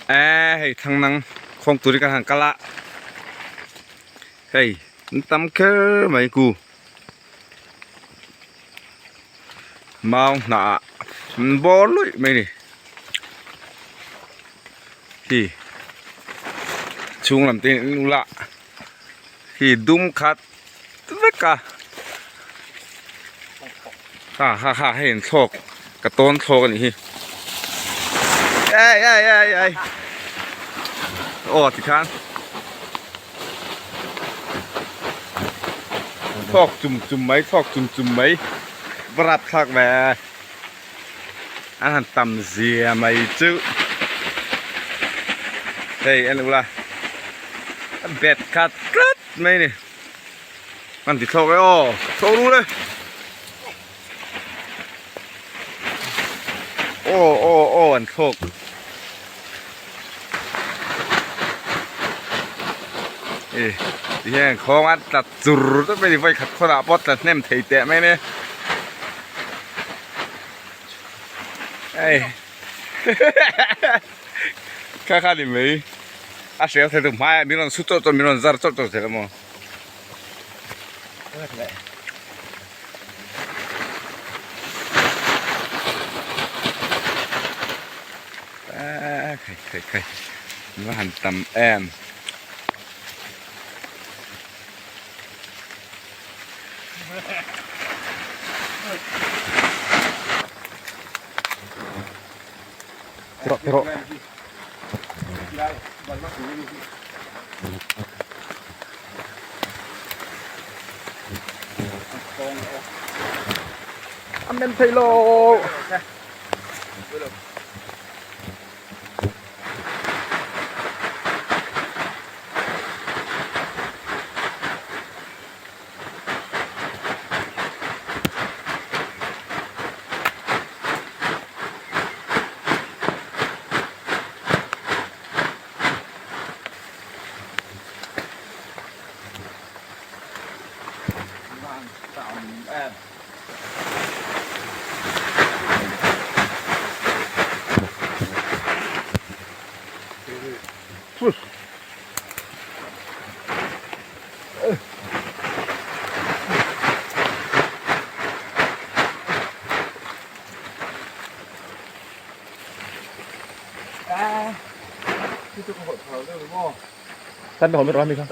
E hei thlangnang khawng turin kan han kal a hei an tam kher mai ku mau hnah ah an bawr luih mai a ni hi chhung lam te in ula hi dum khat vek a ha ha ha hei an thlawk ka tawn thlawk a nih hi ei ei ei ei aw tikhan thlawk chum chum mai thlawk chum chum mai va rap thlak ve an han tam zia mai chu hei en ula a bet khat tlat mai a ni. An ti thlawk e aw thlawk ru le aw aw aw an thlawk e ti hian khawng a tla chur tawp mai ni vawi khat khawnah pawh tla hnem thei teh mai nia hei kha kha ni mai a hriau thei tu hmaiah min rawn su chawt chawt min rawn zar chawt chawt thei maw. Khai khai khai nó hành tầm em Tiro tiro An men thei lo. Tan hom rawh mi kha.